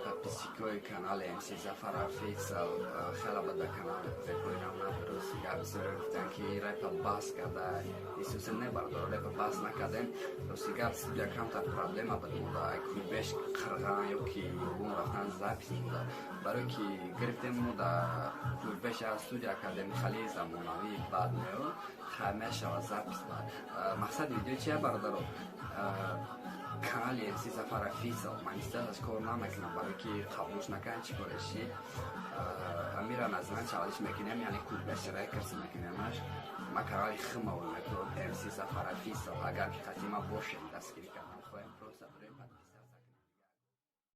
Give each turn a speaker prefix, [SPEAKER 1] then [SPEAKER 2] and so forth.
[SPEAKER 1] Подписчикои канали МС Зафар Офисал, хеле ба да канал репоинам наброс. Гап бисёре гуфтан, ки репа бас карда исусе. Не, бардор, репа бас накардем. Рости гап, студия камтар проблема буд, мода кулбеш қирған ё ки бум рафтан запись буда, барои ки гирифтем мо да кулбеша студия кардем, хали замонавӣ бад мео хай мешава запись. Бад мақсади видео чия, бародаро? Канали МС Зафар Офисал манисташ кор намекунам, барои ки қабулш накард. Чӣ кореши амира назран чалиш мекунем, яъне кулбеш Рекордс мекунемаш. Ма канали химаво мекунам, МС Зафар Офисал. Агар ки қатима бошем, дастгирӣ.